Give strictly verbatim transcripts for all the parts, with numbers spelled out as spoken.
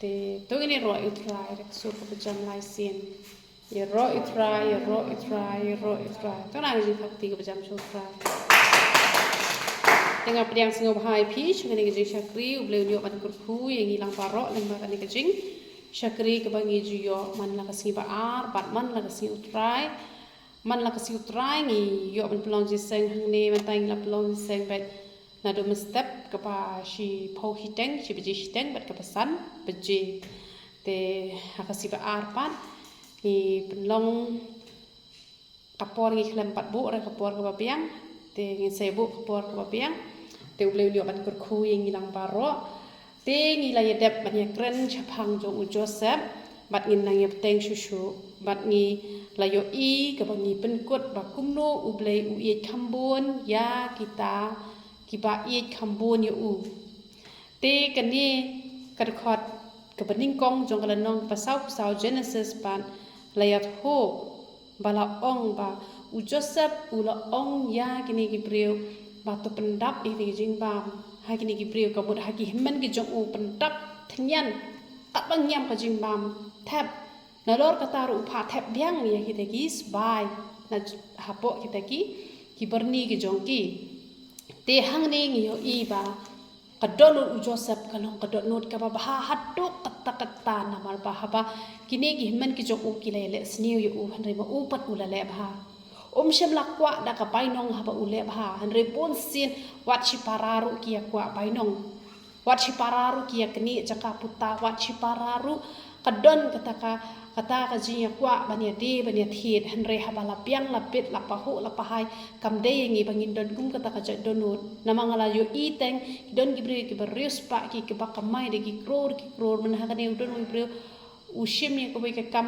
Te to ngin ïaroh ïa u Trai da ka sur kaba jam lai sien. Ïaroh ïa u Trai, ïaroh ïa u Trai, ïaroh ïa u Trai. To nang jingthap kti kaba jam sha u Trai. Te nga pdiang sngewbha ïa phi sha kane ka jingshakri, U Blei un ïoh ban kyrkhu ïa ngi lang baroh lyngba kane ka jingshakri kaba ngi ju ïoh man la ka sngi ba ar bad man la ka sngi u Trai. Man la ka sngi u Trai ngi ïoh ban pynlong jingïaseng hangne, mynta ngi la pynlong jingïaseng bad naduh mynstep kaba shiphew shiteng, shi baje shiteng bad kaba san baje. Te ha ka sngi ba ar pat ngi pynlong ka por, ngi khlem pat buh re ka por kaba biang. Te ngin sa ïa buh ka por kaba biang. Te U Blei un ïoh ban kyrkhu ïa ngi lang baroh. Te ngi la ïa dep ban ïa kren shaphang jong u Joseph bad ngin nang ïa bteng shuh shuh bad ngi la ïohi kaba ngi pynkut ba kumno U Blei u ïeit kham bun ïa kita kiba ïeit kham bun ïa u. Te kane ka dkhot kaba nyngkong jong ka lynnong kaba saw phew saw Genesis pat la ïathuh ba la ong ba u Joseph u la ong ïa kine ki briew ba to pyndap ïa kine ki jingbam ha kine ki briew, ka mut ha ki hynmen ki jong u pyndap thngan katba ngiam ka jingbam thep. Nalor kata ruh u phah thep biang ïa kita ki sbai na j-, hapoh kita ki, ki byrni ki jong ki. Te hangne ngi ïohi ba ka dohnud u Joseph ka long ka dohnud kaba bha haduh katta katta, namar ba haba kine ki hynmen ki jong u ki la ïaleh sniew ïa u, hynrei ma u pat u la leh bha. Um shym la kwah da ka bainong haba u leh bha, hynrei bun sien wat shipara ruh ki ïa kwah bainong. Wat shipara ruh ki ïa knieh jaka puta, wat shipara ruh ka don kata ka, kata ka jingïakwah ban ïadie ban ïathied, hynrei haba la biang la bit, la pahuh la pahai, kam dei ïa ngi ba ngin don kum kata ka jait dohnud. Namar nga la ïohi teng ki don ki briew kiba riewspah ki, kiba kamai da ki klur ki klur, mynta ha kane u don u briew u shim ïa kawei ka kam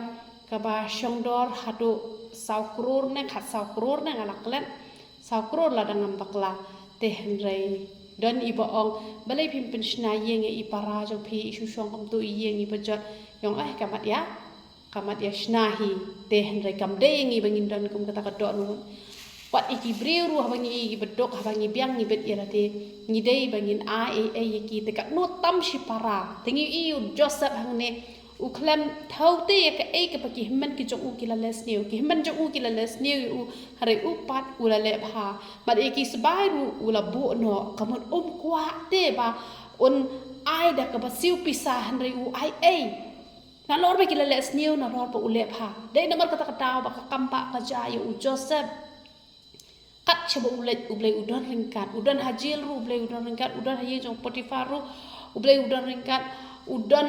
kaba shongdor haduh saw klur ne khatsaw klur ne, nga la klet, saw klur lada ngam bakla. Te hynrei don iba ong, balei phim pynshna ïing ïa i para jong phi, i shu shong kumto i ïing iba jot. Ïong, eh, ka mat ïa, ka mat ïa shna hi. Te hynrei kam dei ïa ngi ba ngin don kum kata ka dohnud. Wat ïa ki briew ruh haba ngi ïohi kiba duk, haba ngi biang ngi bit ïa lade, ngi dei ba ngin ai ei ei ïa ki. Te katno tam shipara. Te ngi ïohi u Joseph hangne u khlem thew te ïa kaei kaba ki hynmen ki jong u ki la leh sniew. Ki hynmen jong u ki la leh sniew ïa u, hynrei u pat u la leh bha. Bad ïa ki sbai ruh u la buh noh, ka mut um kwah te ba un ai da kaba siew pisa, hynrei u ai ei. Nalor ba ki la leh sniew, nalor ba u leh bha. Dei namar kata ka daw ba ka kam ba ka jia ïa u Joseph. Kat shaba u leit, U Blei u don ryngkat, u don ha jel ruh U Blei u don ryngkat, u don ha ïing jong Potiphar ruh U Blei u don ryngkat, u don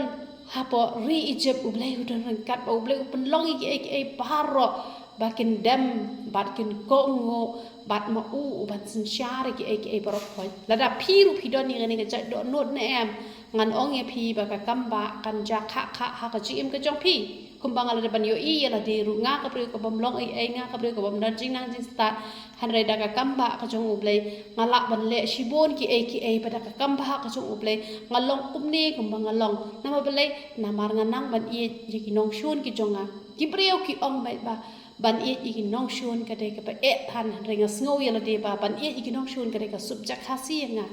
hapoh ri Egypt U Blei u don ryngkat, ba U Blei u pynlong ïa kiei kiei baroh ba kin dem bad kin kohnguh bad ma u u ban synshar ïa kiei kiei baroh khoit. Lada phi ruh phi don ïa kane ka jait dohnud ne em, ngan ong ïa phi ba ka kam ba kan jia khah khah ha ka jingim ka jong phi. Kumba nga la dep ban ïohi ïa lade ruh, nga ka briew kabym long ei ei, nga ka briew kabym don jingnang jingstad. Hynrei da ka kam ba ka jong U Blei nga lah ban leh shibun kiei kiei, ba da ka kam ba ka jong U Blei nga long kumne kumba nga long. Namar balei? Namar nga nang ban ïeit ïa ki nongshun ki jong nga. Ki briew ki ong beit ba ban ïeit ïa ki nongshun ka dei kaba eh than, hynrei nga sngew ïa lade ba ban ïeit ïa ki nongshun ka dei ka subject Khasi ïa nga.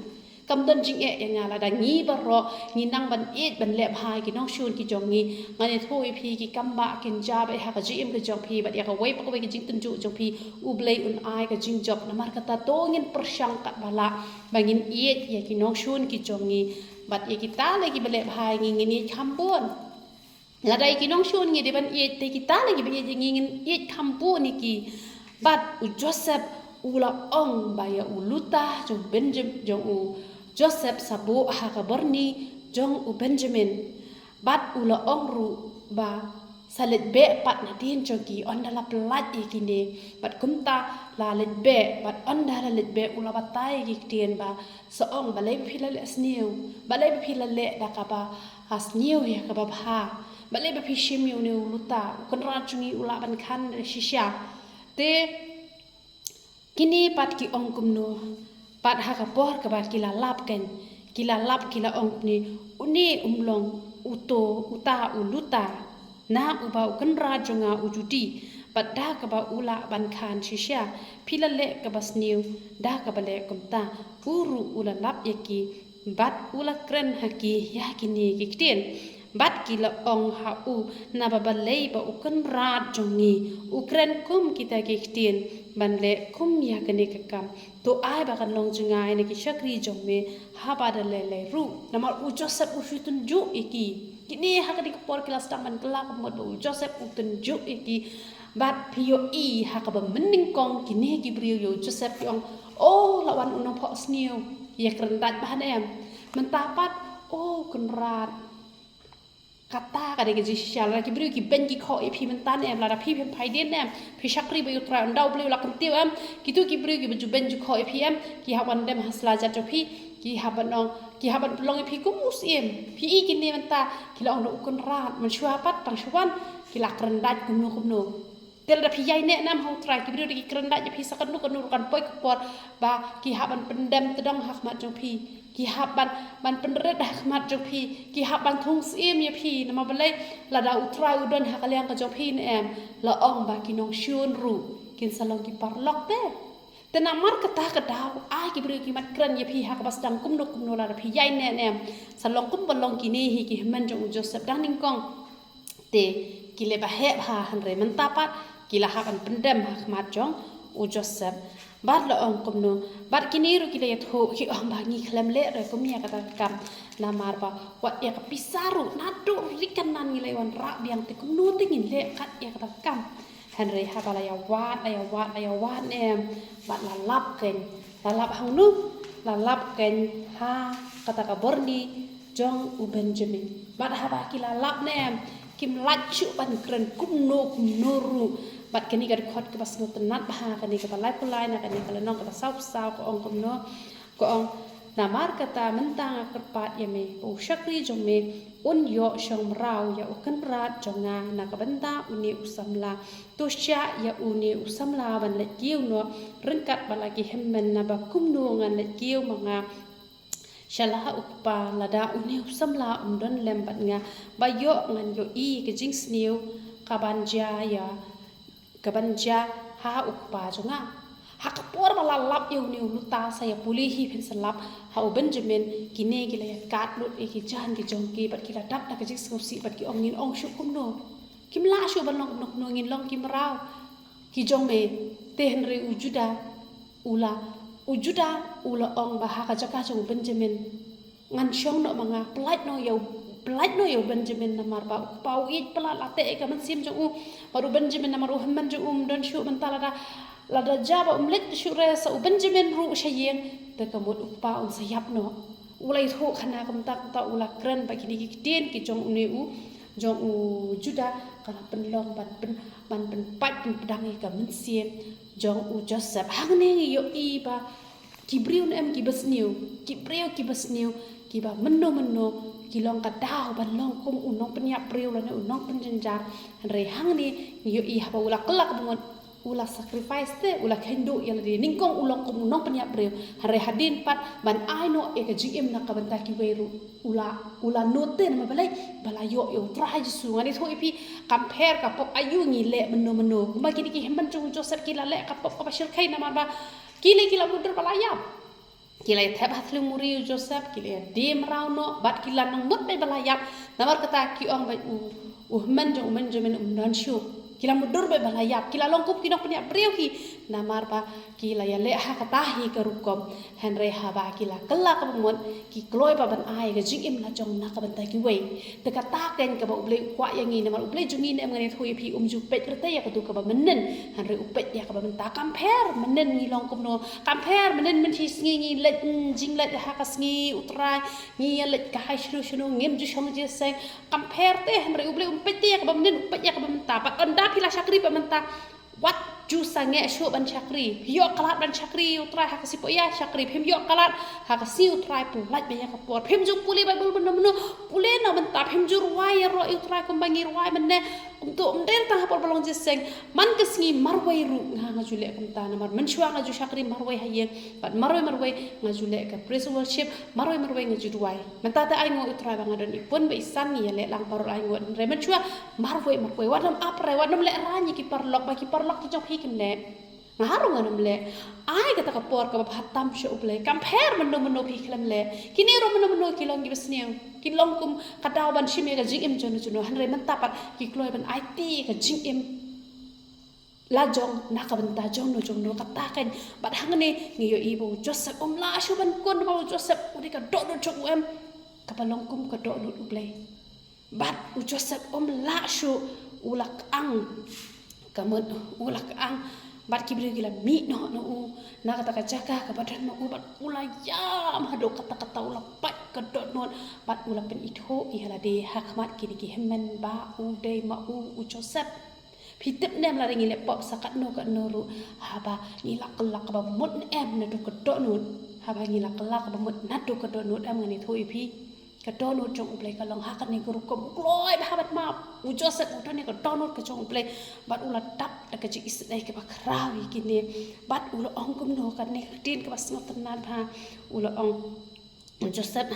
Kam don jingeh ïa nga lada ngi baroh ngi nang ban ïeit ban leh bha ïa ki nongshun ki jong ngi. Ngan ïathuh ïa phi, ki kam ba kin jia beit ha ka jingim ka jong phi bad ïa kawei pa kawei ka jingtynjuh jong phi, U Blei un ai ka jingjop. Namar kata to ngin pyrshang katba lah ba ngin ïeit ïa ki nongshun ki jong ngi. Bad ïa kita lei kiba leh bha ïa ngi ngin ïeit kham bun. Lada ïa ki nongshun ngi dei ban ïeit, te kita lei kiba ïeit ïa ngi ngin ïeit kham bun ïa ki. Bad u Joseph u la ong ba ïa u luta jong Benjam-, jong u Joseph sa buh ha ka byrni jong u Benjamin. Bad u la ong ruh ba sa leit beh pat nadien jong ki, ynda la pyllait ïa kine. Bad kumta la leit beh, bad ynda la leit beh u la batai ïa ki ktien ba sa ong, balei ba phi la leh sniew, balei ba phi la leh da kaba ha sniew ïa kaba bha, balei ba phi shim ïa une u luta, u kynrad jong ngi u lah ban khan re shisha. Te kine pat ki ong kumno, pat ha ka por kaba ki la lap kein, ki la lap ki la ong kumne, une um long uto, uta u luta na uba u kynrad jong nga u ju dih, bad da kaba u lah ban khan shisha. Phi la leh kaba sniew da kaba leh kumta. U ruh u la lap ïa ki bad u la kren ha ki ïa kine ki ktien. Bad ki la ong ha u, naba balei ba u kynrad jong ngi u kren kum kita ki ktien, ban leh kum ïa kane ka kam? To ai ba kan long jngai na ki shakri jong me haba da lei lei ruh. Namar u Joseph u shu tynjuh ïa ki. Kine ha kane ka por ki la sdang ban kylla ka mut ba u Joseph u tynjuh ïa ki. Bad phi ïohi ha kaba mynnyngkong kine ki briew ïa u Joseph ki ong, "Oh, la wan u nongphohsniew, ïa kren dait bha ne em." Mynta pat, "Oh, kynrad." Kata ka dei ka jingshisha, lada ki briew ki beiñ ki khoh ïa phi mynta ne em, lada phi phim phaidien ne em, phi shakri bad u Trai, ynda U Blei u la kyntiew em, kito ki briew kiba ju beiñ ju khoh ïa phi em, ki hap ban dem ha sla jait jong phi, ki hap ban ong, ki hap ban pynlong ïa phi kum u syiem. Phi i kine mynta, ki la ong da u kynrad, mynshuwa pat tang shu wan ki la kren dait kumno kumno. Te lada phi ïaineh nam ha u Trai, ki briew da ki kren dait ïa phi sa kano kano ruh kan poi ka por ba ki hap ban pyndem tdong ha khmat jong phi, ki hap ban, ban pynrit ha khmat jong phi, ki hap ban thung syiem ïa phi. Namar balei? Lada u Trai u don ha ka liang ka jong phi ne em, la ong ba ki nongshun ruh kin sa long ki paralok te. Te namar kata ka daw, ai ki briew ki mat kren ïa phi ha kaba sdang kumno kumno, lada phi ïaineh ne em, sa long kumba long kine hi ki hynmen jong u Joseph dang nyngkong. Te ki leh ba heh bha, hynrei mynta pat ki la hap ban pyndem ha khmat jong u Joseph. Bad la ong kumno, bad kine ruh ki la ïathuh, ki ong ba ngi khlem leh ruh kum ïa kata ka kam. Namar ba wat ïa ka pisa ruh, naduh ri Kanaan ngi la ïa wanrah biang, te kumno te ngin leh kat ïa kata ka kam? Hynrei haba la ïa wad, la ïa wad, la ïa wad ne em, bad la lap kein. La lap hangno? La lap kein ha kata ka borni jong u Benjamin. Bad haba ki la lap ne em, kim lah shuh ban kren kumno kumno ruh. Bad kane ka dkhot kaba sngewtynnat bha, kane kaba laiphew lai, na kane ka lynnong kaba sawphew saw, ka ong kumno? Ka ong, namar kata mynta nga kyrpad ïa me ba u shakri jong me un ïoh shong mraw ïa u kynrad jong nga na ka bynta une u samla. To shah ïa une u samla ban leit kiew noh ryngkat bad la ki hynmen, naba kumno ngan leit kiew ma nga sha la u kpa lada une u samla um don lem bad nga? Ba ïoh ngan ïohi ka jingsniew kaban jia ïa, kaban jia ha u kpa jong nga. Ha ka por ba la lap ïa une u luta, sa ïa pule hi, phin sa lap ha u Benjamin, kine ki la ïa kad lut ïa ki jaiñ ki jong ki bad ki la dap da ka jingsngewsih bad ki ong, ngin ong shuh kumno? Kim lah shuh ban long kumno kumno, ngin long ki mraw ki jong me. Te hynrei u Juda u la, u Juda u la ong ba ha ka jaka jong u Benjamin ngan shong noh ma nga, pyllait noh ïa u, pyllait noh ïa u Benjamin, namar ba u kpa u ïeit palat, la teh ïa ka mynsiem jong u. Bad u Benjamin namar u hynmen jong u um don shuh, mynta lada, lada jia ba um leit shuh re sa u Benjamin ruh sha ïing, te ka mut u kpa un sa ïap noh. U la ïathuh khana kumta, kumta u la kren ba kine ki ktien ki jong une u, jong u Juda, ka la pynlong ban pyn, ban pynpait pynpdang ïa ka mynsiem jong u Joseph. Hangne ngi ïohi ba ki briew ne em kiba sniew, ki briew kiba sniew, kiba mynno mynno ki long ka daw ban long kum u nongpynïap briew lane u nongpynjynjar. Hynrei hangne ngi ïohi haba u la kylla ka bynta, u la sacrifice te, u la kheiñ duh ïa lade, nyngkong u long kum u nongpynïap briew. Hynrei hadien pat ban ai noh ïa ka jingim na ka bynta kiwei ruh u la, u la nud te, namar balei? Ba la ïoh ïa u Trai Jisu. Ngan ïathuh ïa phi, kam pher ka pop aïu ngi leh mynno mynno. Kumba kine ki hynmen jong u Joseph ki la leh ka pop kaba shyrkhei, namar ba ki lei ki la mutdur ba la ïap. Ki la ïa thep ha thliew muri u Joseph, ki la ïa die mraw noh, bad ki la nang mut beit ba la ïap. Namar kata ki ong ba u, u hynmen jong u Benjamin um don shuh. Ki la mutdur beit ba la ïap, ki la long kum ki nongpynïap briew hi. Namar ba ki la ïa leh ha kata hi ka rukom. Hynrei haba ki la kylla kaba mut, ki kloi ba ban ai ka jingim la jong na ka bynta kiwei. Te kata kein kaba U Blei u kwah ïa ngi, namar U Blei jong ngi ne em, ngan ïathuh ïa phi, um ju peit rta ïa katu kaba mynnin, hynrei u peit ïa kaba mynta. Kam pher mynnin ngi long kumno, kam pher mynnin mynta shi sngi ngi leit, mm, jingleit ha ka sngi U Trai, ngi ïa leit kai shano shano, ngim ju shong jingïaseng. Kam pher te, hynrei U Blei um peit te ïa kaba mynnin, u peit ïa kaba mynta. Bad ynda phi la shakri bad mynta, wat ju sangeh shuh ban shakri. Phi ïoh ka lad ban shakri ïa U Trai ha ka sngi poh ïa, shakri. Phim ïoh ka lad, ha ka sngi U Trai pyllait beit ïa ka por. Phim ju pule Baibl mynno mynno, pule noh mynta. Phim ju rwai ïaroh ïa U Trai kumba ngi rwai mynne. Kumto, ym dei tang ha por ba long jingïaseng. Man ka sngi marwei ruh nga, nga ju leh kumta, namar mynshuwa nga ju shakri marwei ha ïing, bad marwei marwei nga ju leh ka praise worship, marwei marwei nga ju duwai. Mynta te ainguh U Trai ba nga don i pun bad i san, ngi ïa leh lang baroh ainguh. Hynrei mynshuwa marwei marwei, wat nym ap re, wat nym lehraiñ ïa ki paralok, ba ki paralok ki jong phi kim leh. Nga ruh ngan ym leh. Ai kata ka por kaba bha tam sha U Blei. Kam pher mynno mynno phi khlem leh. Kine ruh mynno mynno ki long kiba sniew. Ki long kum ka daw ban shim ïa ka jingim jong no jong no. Hynrei mynta pat ki kloi ban aiti ïa ka jingim la jong na ka bynta jong no jong no, kata kein. Bad hangne ngi ïohi ba u Joseph um lah shuh ban kun, ba u Joseph u dei ka dohnud jong u em, kaba long kum ka dohnud U Blei. Bad u Joseph um lah shuh, u la kyang. Ka mut u la kyang. Bad ki briew ki la mih noh na u na kata ka jaka kaba don ma u, bad u la ïam haduh katta katta, u la pait ka dohnud bad u la pynithuh ïa lade ha khmat kine ki hynmen ba u dei ma u u Joseph. Phi tip ne em, lada ngi leh pop sa katno katno ruh, haba ngi la kylla kaba mut ne em naduh ka dohnud, haba ngi la kylla kaba mut naduh ka dohnud, em, ngan ïathuh ïa phi. Ka dohnud jong U Blei ka long ha kane ka rukom, u kloi bha ban map. U Joseph u don ïa ka dohnud ka jong U Blei, bad u la dap da ka jingisynei kaba khraw ïa kine. Bad u la ong kumno, kane ka ktien kaba sngewtynnat bha. U la ong, u Joseph,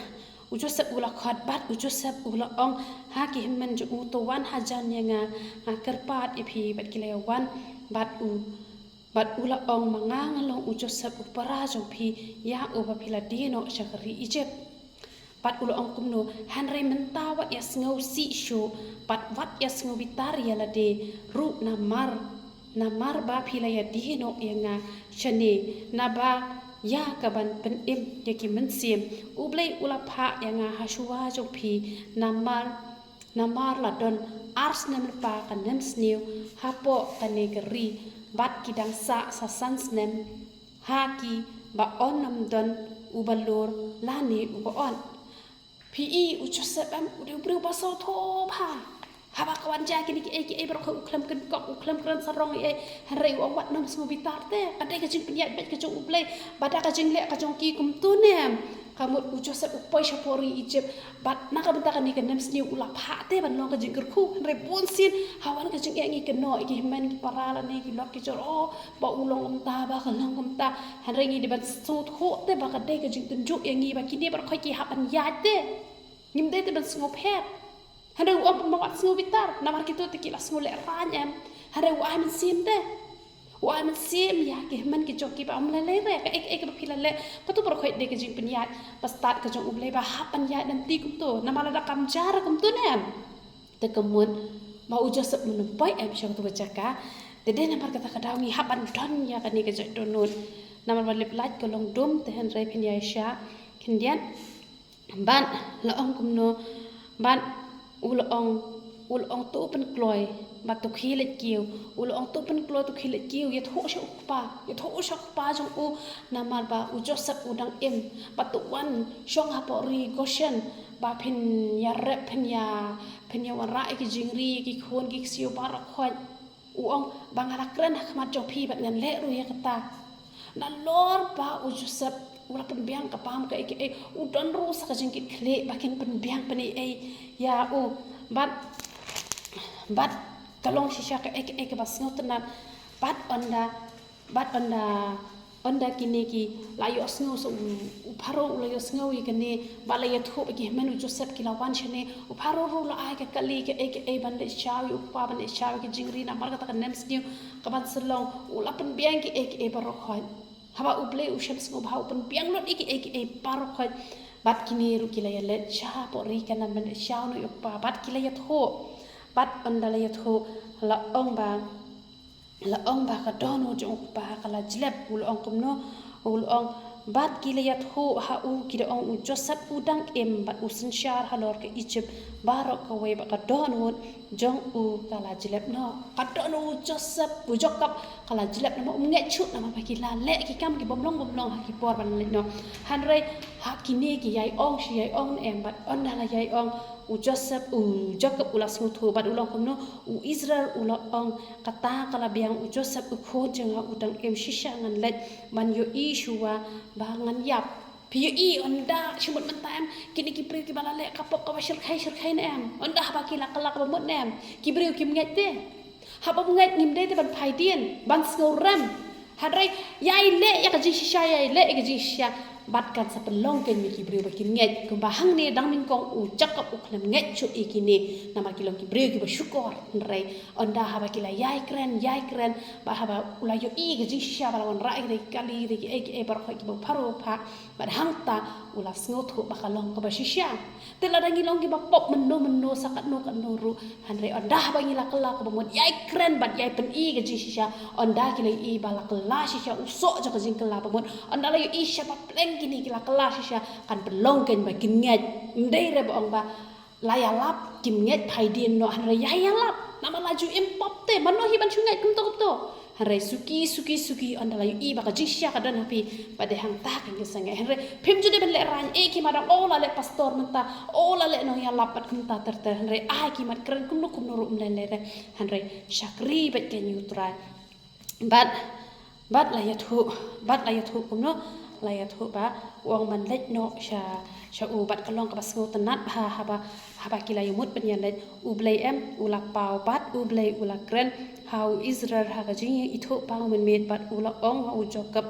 u Joseph u la khot, bad u Joseph u la ong ha ki hynmen jong u, to wan hajan ïa nga, nga kyrpad ïa phi. Bad ki la ïa wan, bad u, bad u la ong, ma nga nga long u Joseph u para jong phi, ïa uba phi la die noh sha ka ri Egypt. Bad u la ong kumno, hynrei mynta wat ïa sngewsih shuh, bad wat ïa sngew bitar ïa lade ruh namar, namar ba phi la ïa die noh ïa nga shane, naba ïa kaban pynim ïa ki mynsiem. U Blei u la phah ïa nga ha shuwa jong phi, namar, namar la don ar snem lypa ka nemsniew hapoh kane ka ri, bad ki dang sah sa san snem ha ki, ba un ym don uba lur lane uba ot. Phi i u Joseph em, u dei u briew ba sngewthuh bha. Haba ka wan jia kine kiei kiei baroh, u khlem kynkok, u khlem kren sarong ei ei, hynrei u ong wat nym sngew bitar te, ka dei ka jingpynïaid beit ka jong U Blei, ba da ka jingleh ka jong ki kumto ne em. Ka mut u Joseph u poi shapoh ri Egypt, bad na ka bynta kane ka nemsniew u la phah te ban long ka jingkyrkhu, hynrei bunsien ha wan ka jingeh ngi kynnoh ïa ki hynmen ki para lane ki lok ki jor, oh, ba u long kumta, ba ka long kumta. Hynrei ngi dei ban sngewthuh te ba ka dei ka jingtynjuh ïa ngi ba kine baroh ki hap ban ïaid te. Ngim dei te ban sngew phet. Hynrei u ong ba wat sngew bitar, namar kito te ki la sngew lehraiñ em. Hynrei u ai mynsiem te. U ai mynsiem ïa ki hynmen ki jong ki ba ym lei lei re, kaei kaei kaba phi la leh, kato baroh dei ka jingpynïaid ba stad ka jong U Blei, ba hap ban ïaid lynti kumto, namar lada kam jia kumto ne em. Te ka mut ba u Joseph um poi em sha kato ka jaka. Te dei namar kata ka daw ngi hap ban don ïa kane ka jait dohnud. Namar ba lip lait ka long dum, te hynrei phin ïaishah khyndiat. Bad la ong kumno, bad u la ong, u la ong, to pynkloi bad to khie leit kiew. U la ong, to pynkloi, to khie leit kiew, ïathuh sha u kpa, ïathuh sha u kpa jong u, namar ba u Joseph u dang im, bad to wan shong hapoh ri Goshen, ba phin ïarep, phin ïa, phin ïawanrah ïa ki jingri ïa ki khun ki ksiew baroh khoit. U ong ba nga la kren ha khmat jong phi bad ngan leh ruh ïa kata. Nalor ba u Joseph u la pynbiang ka bam kaei kaei, u don ruh sa ka jingkitkhlieh ba kin pynbiang pynei ei ïa u. Bad, bad ka long shisha kaei kaei kaba sngewtynnat. Bad ynda, bad ynda, ynda kine ki la ïohsngew, so u, u Pharaoh u la ïohsngew ïa kane, bad la ïathuh ba ki hynmen u Joseph ki la wan shane. U Pharaoh ruh la ai ka kali kaei kaei ban leit shaw ïa u kpa, ban leit shaw ïa ki jingri, namar kata ka nemsniew kaban sa long. U la pynbiang kiei kiei baroh khoit. Haba U Blei u shem sngewbha, u pynbiang lut ïa kiei kiei baroh khoit. Bad kine ruh ki la ïaleit shapoh ri Kanaan ban leit shaw noh ïa u kpa, bad ki la ïathuh. Bad ynda la ïathuh, la ong ba, la ong ba ka dohnud jong u kpa ka la jlep. U la ong kumno? U la ong, bad ki la ïathuh ha u, ki da ong, u Joseph u dang im bad u synshar halor ka Egypt baroh kawei, bad ka dohnud jong u ka la jlep noh. Ka dohnud u Joseph, u Jakob ka la jlep noh, um ngeit shuh, namar ba ki la leh ki kam ki bym long bym long ha ki por ban leit noh. Hynrei ha kine ki ïai ong shi ïai ong ne em, bad ynda la ïai ong, u Joseph, u Jakob u la sngewthuh bad u la ong kumno? U Israel u la ong, kata ka la biang, u Joseph u khun jong nga u dang im, shisha ngan leit ban ïohi shuwa ba ngan ïap. Phi ïohi, ynda shu mut mynta em, kine ki briew kiba la leh ka pop kaba shyrkhei shyrkhei ne em, ynda haba ki la kylla kaba mut ne em, ki briew kim ngeit te. Haba ym ngeit ngim dei te ban phai dien, ban sngewrem. Hynrei ïai leh ïa ka jingshisha, ïai leh ïa ka jingshisha. Bad kan sa pynlong kein ïa ki briew ba kin ngeit, kumba hangne dang nyngkong u Jakob u khlem ngeit shuh ïa kine, namar ki long ki briew kiba shukor. Hynrei ynda haba ki la ïai kren, ïai kren, bad haba u la ïohi ka jingshisha ba la wanrah ïa ki kali, ïa ki ei ki ei baroh kiba u Pharaoh u phah, bad hangta u la sngewthuh ba ka long kaba shisha. Te lada ngi long kiba pop mynno mynno sa katno katno ruh, hynrei ynda haba ngi la kylla kaba mut, ïai kren bad ïai pyni ka jingshisha, ynda ki la ïohi ba la kylla shisha u soh jong ka jingkylla ba mut, ynda la ïohi shisha ba pleng kine ki la kylla shisha, kan pynlong kein ba kin ngeit. Ym dei re ba ong ba la ïalap, kim ngeit phaidien noh, hynrei ïa ïalap. Namar la ju im pop te, mano hi ban shu ngeit kumto kumto. Hynrei suki suki suki, ynda la ïohi ba ka jingshisha ka don ha phi, bad dei hangta kein kin sa ngeit. Hynrei phim ju dei ban lehraiñ, eh, ki ma dang, oh, la leh pastor mynta, oh, la leh nongïalap bad kumta ter ter. Hynrei ai ki mat kren kumno kumno ruh ym lei lei re. Hynrei shakri bad kein ïa u Trai. Bad, bad la ïathuh, bad la ïathuh kumno, la ïathuh ba u ong ban leit noh sha, sha u, bad ka long kaba sngewtynnat bha haba, haba ki la ïamut ban ïaleit. U Blei em u la paw bad U Blei u la kren ha u Israel ha ka jingïaithuhpaw mynmiet, bad u la ong ha u Jakob,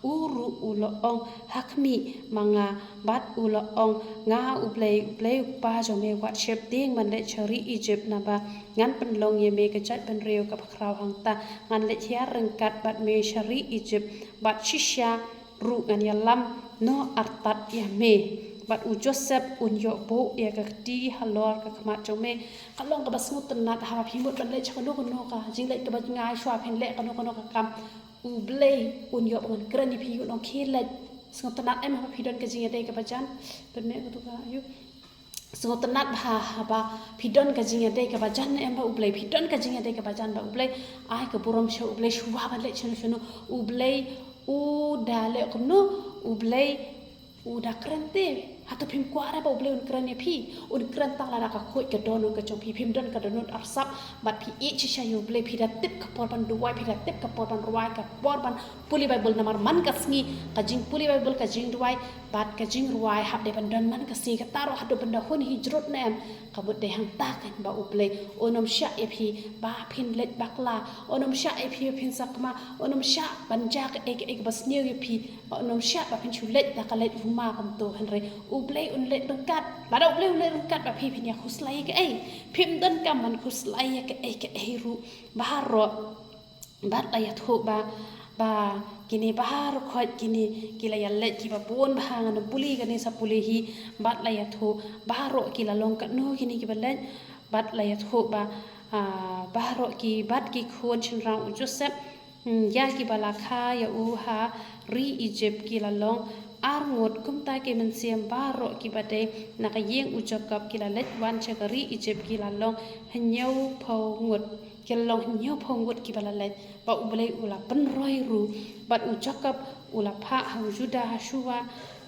u ruh u la ong, ha khmih ma nga, bad u la ong, nga U Blei, U Blei u kpa jong me, wat sheptieng ban leit sha ri Egypt, naba ngan pynlong ïa me ka jaitbynriew kaba khraw hangta. Ngan leit hiar ryngkat bad me sha ri Egypt, bad shisha ruh ngan ïalam noh artat ïa me, bad u Joseph un ïoh buh ïa ka kti halor ka khmat jong me. Ka long kaba sngewtynnat haba phi mut ban leit sha kano kano ka jingleit kaba jngai, shuwa phin leh kano kano ka kam, U Blei un ïoh ban kren ïa phi, un ong khie leit. Sngewtynnat em haba phi don ka jingïadei kaba jan? Pynmih katu ka, ayu. Sngewtynnat bha haba phi don ka jingïadei kaba jan em bad U Blei, phi don ka jingïadei kaba jan bad U Blei. Ai ka burom sha U Blei, shuwa ban leit shano shano, U Blei u da leh kumno, U Blei u da kren te. Hato phim kwah re ba U Blei un kren ïa phi? Un kren tang lada ka khuid ka dohnud ka jong phi, phim don ka dohnud arsap, bad phi ïeit shisha ïa U Blei, phi da tip ka por ban duwai, phi da tip ka por ban rwai, ka por ban pule Baibl, namar man ka sngi ka jingpule Baibl, ka jingduwai bad ka jingrwai hap dei ban don man ka sngi. Kata ruh haduh ban da hun hijrut ne em, ka mut dei hangta kein ba U Blei un ym shah ïa phi ba phin leit bakla, un ym shah ïa phi ba phin sakma, un ym shah ban jia kaei kaei kaba sniew ïa phi, bad un ym shah ba phin shu leit da ka leit uma kumto. Hynrei U Blei un leit ryngkat. Lada U Blei un leit ryngkat bad phi, phin ïa khuslai ïa kaei? Phim donkam ban khuslai ïa kaei kaei ruh. Baroh, bad la ïathuh ba, ba kine baroh khoit kine ki la ïaleit kiba bun bha, ngan ym pule kane sa pule hi. Bad la ïathuh baroh ki la long katno kine kiba leit. Bad la ïathuh ba, ah, baroh ki, bad ki khun shynrang u Joseph, hmm, ïa kiba la kha ïa u ha ri Egypt ki la long ar ngut. Kumta ki mynsiem baroh kiba dei na ka ïing u Jakob ki la leit wan sha ka ri Egypt ki la long hynñiewphew ngut. Ki la long hynñiewphew ngut kiba la leit, ba U Blei u la pynroi ruh. Bad u Jakob u la phah ha u Judah, ha shuwa,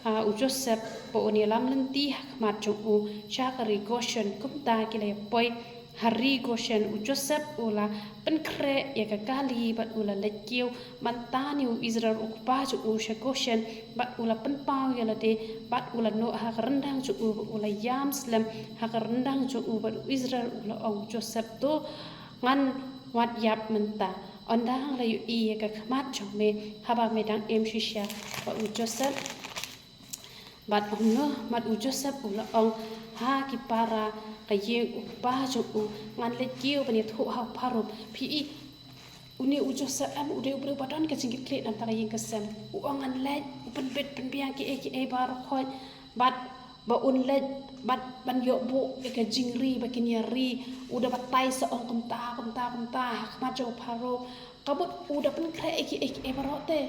ha u Joseph, ba un ïalam lynti ha khmat jong u sha ka ri Goshen. Kumta ki la ïa poi ha ri Goshen. U Joseph u la pynkhreh ïa ka kali bad u la leit kiew ban tan ïa u Israel u kpa jong u sha Goshen, bad u la pynpaw ïa lade, bad u la noh ha ka ryndang jong u, bad u la ïam slem ha ka ryndang jong u. Bad u Israel u la ong, Joseph, to ngan wad ïap mynta, ynda nga la ïohi ïa ka khmat jong me haba me dang im shisha. Bad u Joseph, bad kumno, bad u Joseph u la ong ha ki para ka ïing u kpa jong u, ngan leit kiew ban ïathuh ha u Pharaoh. Phi i, une u Joseph em, u dei u briew ba don ka jingkitkhlieh na bynta ka ïing ka sem. U ong ngan leit, u pynbit pynbiang kiei kiei baroh khoit, bad ba un leit, bad ban ïoh buh ïa ka jingri ba kin ïa ri. U da batai sa ong kumta kumta kumta ha khmat jong u Pharaoh. Ka mut u da pynkhreh ïa kiei kiei baroh te.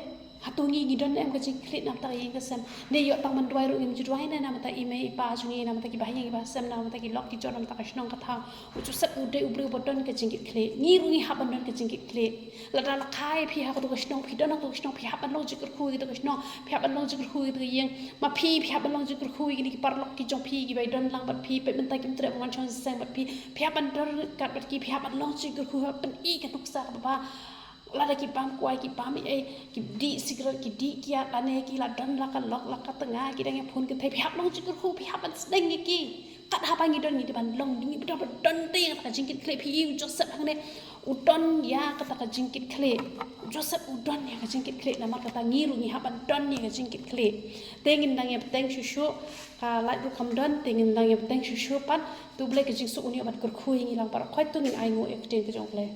Hato ngi ngi don em ka jingkitkhlieh na bynta ka ïing ka sem? Ne ïoh tang ban duwai ruh ngim ju duwai ne na bynta i mei i pa jong ngi, na bynta ki bahaïing ki bahasem, na bynta ki lok ki jor, na bynta ka shnong ka thaw. U Joseph u dei u briew ba don ka jingkitkhlieh. Ngi ruh ngi hap ban don ka jingkitkhlieh. Lada la kha ïa phi ha katu ka shnong, phi don ha katu ka shnong, phi hap ban long jingkyrkhu ïa katu ka shnong, phi hap ban long jingkyrkhu ïa katu ka ïing. Ma phi, phi hap ban long jingkyrkhu ïa kine ki paralok ki jong phi kiba ïadon lang bad phi, peit mynta kim treh ban wan shong seng bad phi. Phi hap ban don ryngkat bad ki, phi hap ban long jingkyrkhu, hap ban pyni ka nuksa kaba bha. Lada ki bam kwai, ki bam ei ei, ki dih sikret, ki dih kiad, lane ki la don la ka lok la ka tnga, ki dang ïa phone kynthei, phi hap long jingkyrkhu, phi hap ban sneng ïa ki. Kat haba ngi don, ngi dei ban long, ngi dei ban don te ïa ka jingkitkhlieh. Phi i u Joseph hangne, u don ïa kata ka jingkitkhlieh. U Joseph u don ïa ka jingkitkhlieh, namar kata ngi ruh ngi hap ban don ïa ka jingkitkhlieh. Te ngin nang ïa bteng shuh shuh, ka lait ruh kam don, te ngin nang ïa bteng shuh shuh pat. To U Blei ka jingsuk un ïa ban kyrkhu ïa ngi lang baroh. Hooid, to ngin ai nguh ïa ka ktien ka jong U Blei.